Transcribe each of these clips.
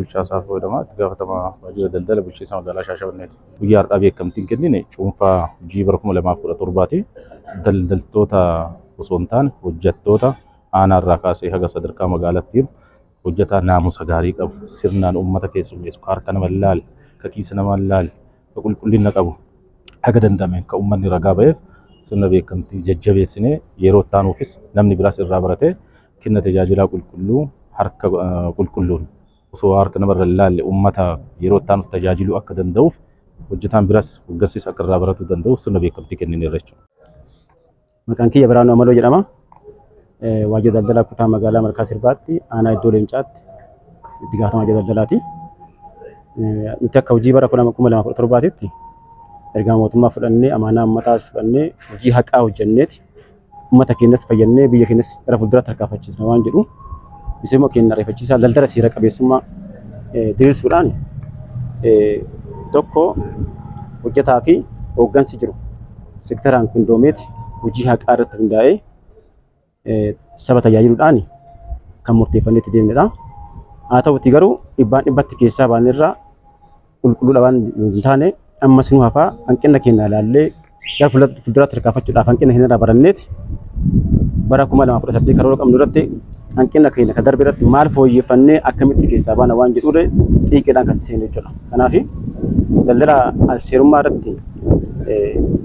Bulchaa Saafoo jedhama. Itti gaafatamaa waajjira daldala bulchiinsa magaalaa Shaashamanneeti. Guyyaa har'aa beekamtiin kennine cuunfaa hojii bara 2017ti. Daldaltoota osoo hin taane hojjettoota aanaarraa kaasee haga sadarkaa magaalaatti jiru hojjetaa naamusa gaarii qabu, sirnaan uummata keessummeessu, ka harka nama hin laalle, ka kiisa nama hin laalle, ka qulqullina qabu haga danda'ameen ka uummanni ragaa ba'eef sirna beekamtii jajjabeessinee yeroo itti aanuufis namni biraas irraa baratee kenna tajaajilaa qulqulluu harka qulqulluun osoo harka namarra hin laalle uummata yeroo itti aanuuf tajaajiluu akka danda'uuf hojjetaan biraas hoggansis akka irraa baratuu danda'uuf sirna beekamtii kennineerra jechuudha. Maqaan kiyya Biraanuu Amaloo jedhama. Waajjira daldalaa kutaa magaalaa Malkaa Sirbaatti aanaa iddoo Leencaatti itti gaafatamaa waajjira daldalaati. Nuti akka hojii bara 2017tti ergama mootummaa fudhannee amaanaa uummataas fudhannee hojii haqaa hojjenneeti uummata keenyas fayyannee biyya keenyas gara fuulduraatti tarkaanfachiisna waan jedhu misooma keenya ariifachiisaa daldala seera qabeessummaa diriirsuudhaan tokko hojjetaa fi hooggansi jiru sektaraan qindoomeeti hojii haqaa irratti hundaa'ee saba tajaajiluudhaan kan murteeffannee itti deemnedha. Haa ta'uti garuu dhibbaan dhibbatti keessaa baanirraa qulqulluudha waan hin taane ammas nu hafaa hanqina keenya ilaallee gara fuulduraatti tarkaanfachuudhaaf hanqina keenya irraa baranneeti bara 2018 karoora qabnu irratti hanqina keenya kan darbe irratti maal fooyyeffannee akkamitti keessaa baana waan jedhurre xiiqiidhaan kan seenu jechuudha. Kanaaf daldala alseerummaa irratti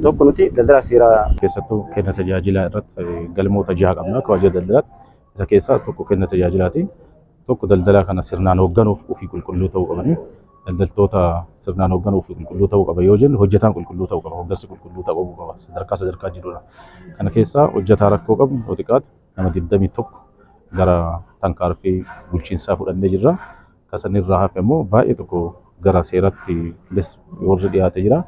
tokko nuti daldala seeraa Keessattuu kenna tajaajilaa irratti galmoota jaha qabna akka waajjira daldalaatti. Isa keessaa tokko kenna tajaajilaati. Tokko daldalaa kana sirnaan hoogganuuf ofii qulqulluu ta'uu qabani. Daldaltoota sirnaan hoogganuuf ofii qulqulluu ta'uu qaba yoo jennu hojjetaan qulqulluu ta'uu qaba, hoggansi qulqulluu ta'uu qaba sadarkaa sadarkaa jirudha. Kana keessaa hojjetaa rakkoo qabu yoo xiqqaate nama 21 gara tankaarfii bulchiinsaa fudhannee jirra. Kasanirraa hafe immoo baay'ee tokko gara seeratti warri dhiyaate jira.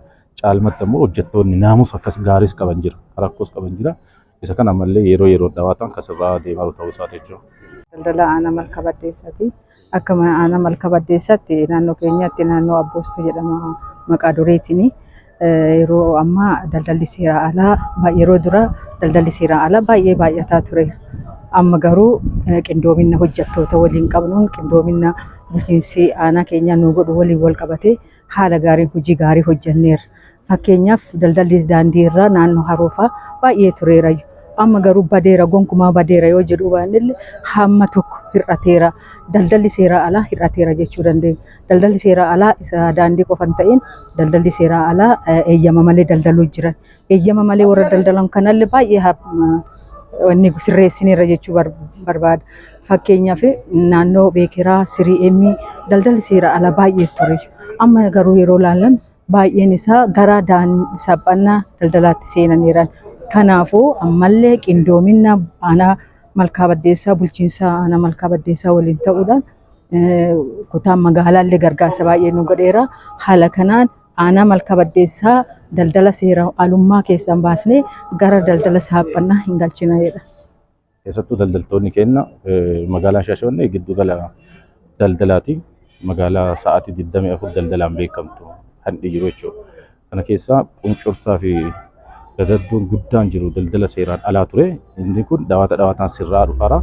Caalmatti immoo hojjettoonni naamusa akkas gaariis qaban jira, rakkoos qaban jira. Isa kana ammallee yeroo yeroo dhawaataan kasirraa deemaa ta'uu isaati jechuudha. Daldala aanaa Malkaa Baddeessaati. Akka aanaa Malkaa Baddeessaatti naannoo keenyatti naannoo Abboostuu jedhama maqaa duriitiin. Yeroo ammaa daldalli seera alaa yeroo dura daldalli seera alaa baay'ee baay'ataa ture. Amma garuu qindoomina hojjettoota waliin qabnuun qindoomina bulchiinsi aanaa keenyaa nu godhu waliin wal qabatee haala gaariin hojii gaarii hojjenneerra. Fakkeenyaaf daldalli daandii irraa naannoo haroofaa baay'ee tureera. Amma garuu badeera gonkumaa badeera yoo jedhu baannellee hamma tokko hir'ateera. Daldalli seera alaa hir'ateera jechuu dandeenya. Daldalli seera alaa isa daandii qofa hin ta'in daldalli seera alaa eeyyama malee daldaluu jiran. Eeyyama malee warra daldalan kanallee baay'ee wanni sirreessineerra jechuu barbaada. Fakkeenyaaf naannoo Beekeraa, Siri'eemmii daldalli seera alaa baay'ee ture. Amma garuu yeroo ilaalan baay'een isaa gara saphannaa daldalaatti seenaniiran. Kanaafuu ammallee qindoomina aanaa Malkaa Baddeessaa bulchiinsa aanaa Malkaa Baddeessaa waliin ta'uudhaan kutaan magaalaallee gargaarsa baay'ee nu godheera. Haala kanaan aanaa Malkaa Baddeessaa daldala seera alummaa keessaan baasnee gara daldala saaphannaa hin galchina jedha. Keessattuu daldaltoonni keenya magaalaan Shaashamannee giddu gala daldalaati. Magaalaa sa'aatii 24 daldalaan beekamtu handhi jiru jechuudha. Kana keessaa quncursaa fi gadaddoon guddaan jiru daldala seeraan alaa ture. Inni kun dhawaata dhawaataan sirraa dhufaara.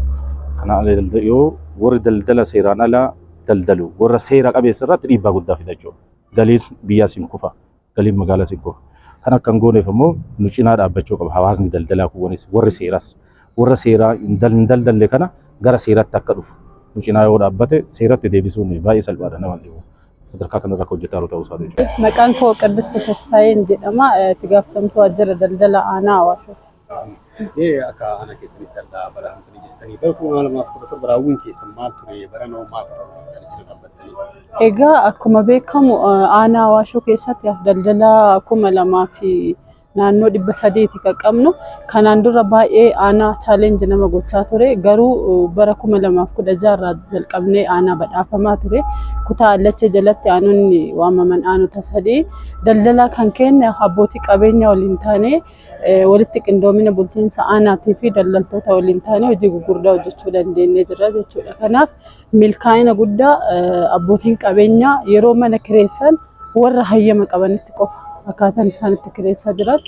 Kana yoo warri daldala seeraan alaa daldalu warra seera qabeessa irratti dhiibbaa guddaa fida jechuudha. Galiin biyyaas hin kufa. Galiin magaalaas hin kufa. Kan akka hin gooneef immoo nu cinaa dhaabbachuu qaba. Hawaasni daldalaa kuwwanis warri seeras warra seeraa hin daldalle kana gara seeratti akka dhufu nu cinaa yoo dhaabbate seeratti deebisuun baay'ee salphaadha nama dhibu. Sadarkaa kanarra akka hojjetaa jiru ta'uu isaati jechuudha. Maqaan koo Qiddist Tasfaayeen jedhama. Itti gaafatamtuu waajjira daldala aanaa Awaashooti. Mee akka aanaa keessanitti har'a badhaafamtanii jirtanii bara 2017 raawwiin keessan maal ture baranoo maal kana jira dhaabbattanii? Egaa akkuma beekamu aanaa Awaashoo keessatti daldala 2000 fi naannoo 300 kan qabnu. Kanaan dura baay'ee aanaa challenge nama gochaa ture. Garuu bara 2016 irraa jalqabnee aanaa badhaafamaa ture. Kutaa Allachee jalatti aanonni waamaman aanota 3 daldala kan keenya abbootii qabeenya waliin taanee walitti qindoomina bulchiinsa aanaatii fi daldaltoota waliin taanee hojii gurguddaa hojjechuu dandeenyee jirra jechuudha. Kanaaf milkaa'ina guddaa abbootiin qabeenyaa yeroo mana kireessan warra hayyama qabanitti qofa akkaataan isaan itti kireessaa jiran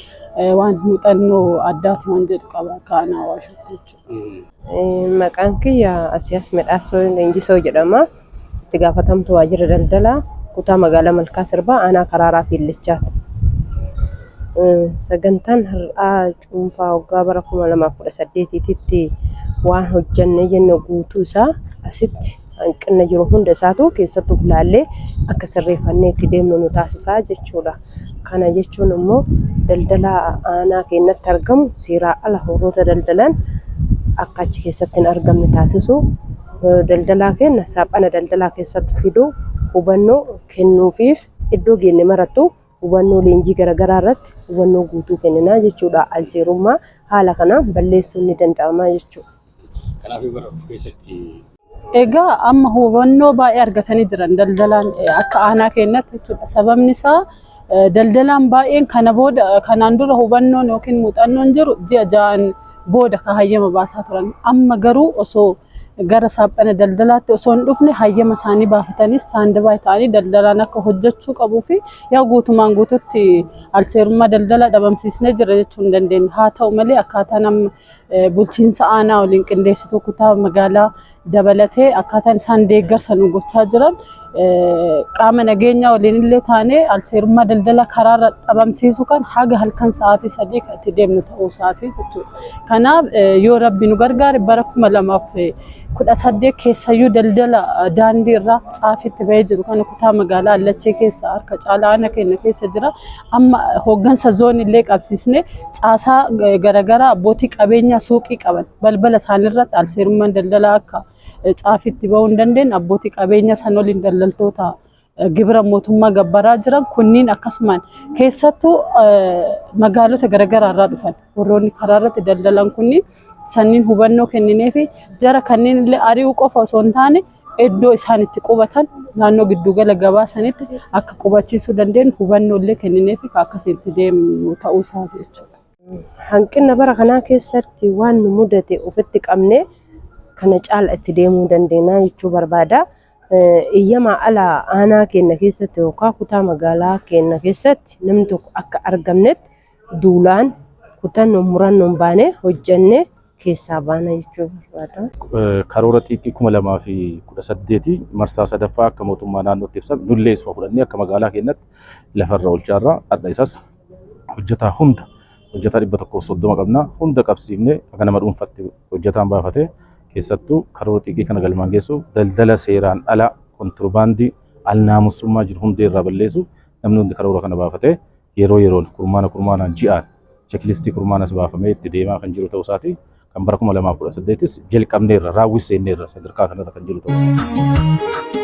waan muuxannoo addaati waan jedhu qaba akka aanaa Awaashitti jechuudha. Maqaan kiyya Asiyaas Midhaasoo Leenjisoo jedhama. Itti gaafatamtuu waajjira daldalaa kutaa magaalaa Malkaa Sirbaa aanaa Karaaraa Fiillichaati. Sagantaan har'aa cuunfaa waggaa bara 2018tti waan hojjannee jenne guutuu isaa asitti hanqina jiru hunda isaatu keessattuu ilaallee akka sirreeffannee itti deemnu nu taasisaa jechuudha. Kana jechuun immoo daldala aanaa keenyatti argamu seeraa ala warroota daldalan akka achi keessatti hin argamne taasisu, daldalaa keenya saaphana daldalaa keessatti fiduu, hubannoo kennuufiif iddoo geenne marattuu hubannoo leenjii garaagaraa irratti hubannoo guutuu kenninaa jechuudha. Alseerummaa haala kanaan balleessuun ni danda'ama jechuudha. Kanaaf bara dhufu keessatti Egaa amma hubannoo baay'ee argatanii jiran daldalaan akka aanaa keenyatti jechuudha. Sababni isaa daldalaan baay'een kana booda kanaan dura hubannoon yookiin muuxannoon jiru ji'a 6n booda kan hayyama baasaa turan. Amma garuu osoo gara saaphana daldalaatti osoo hin dhufne hayyama isaanii baafatanii stand by ta'anii daldalaan akka hojjechuu qabuu fi yaa guutumaan guututti alseerummaa daldalaa dhabamsiisnee jira jechuu hin dandeenyu. Haa ta'u malee akkaataan amma bulchiinsa aanaa waliin qindeessituu kutaa magaalaa dabalatee akkaataan isaan deeggarsa nu gochaa jiran, qaama nageenyaa waliin illee taanee alseerummaa daldalaa karaarra dhabamsiisu kan haga halkan sa'aatii 3 kan itti deemnu ta'uu isaati jechuudha. Kanaaf yoo Rabbi nu gargaare bara 2018 keessayyuu daldala daandii irraa caafitti bahee jiru kana kutaa magaalaa Allachee keessa harka caalaa aanaa keenya keessa jira. Amma hooggansa zoonii illee qabsiisnee caasaa garaagaraa abbootii qabeenyaa suuqii qaban balbala isaaniirratti alseerummaan daldalaa akka caafitti bahuu hin dandeenye, abbootii qabeenyaa san waliin daldaltoota gibira mootummaa gabbaraa jiran kunniin, akkasumaan keessattuu magaalota garaagaraa irraa dhufan warroonni karaa irratti daldalan kunniin sanniin hubannoo kenninee fi jara kanneen illee ari'uu qofa osoo hin taane iddoo isaan itti qubatan naannoo giddugala gabaa sanitti akka qubachiisuu dandeenyu hubannoo illee kenninee fi akkasitti deemnu ta'uu isaati jechuudha. Hanqina bara kanaa keessatti waan nu mudate ofitti qabnee kana caala itti deemuu dandeenya jechuu barbaada. Iyyamaa ala aanaa keenya keessatti yookaan kutaa magaalaa keenya keessatti namni tokko akka argamnetti duulaan kutannoon murannoon baanee hojjannee keessaa baana jechuu barbaada. Karoora xiiqii 2018 marsaa sadaffaa akka mootummaa naannootti ibsame nullee isuma fudhannee akka magaalaa keenyatti lafarra oolchaarra. Hadha isas hojjetaa hunda, hojjetaa 130 qabna, hunda qabsiifnee akka nama dhuunfatti hojjetaan baafatee keessattuu karoora xiiqii kana galmaan geessuuf daldala seeraan ala, kontirbaandii, alnaamusummaa jiru hundee irraa balleessuuf namni hundi karoora kana baafatee yeroo yeroon, kurmaana kurmaanaan, ji'aan checklist kurmaanas baafamee itti deemaa kan jiru ta'uu isaati. Kan bara 2018s jalqabneerra, raawwis seenneerra, sadarkaa kanarra kan jiru ta'uu.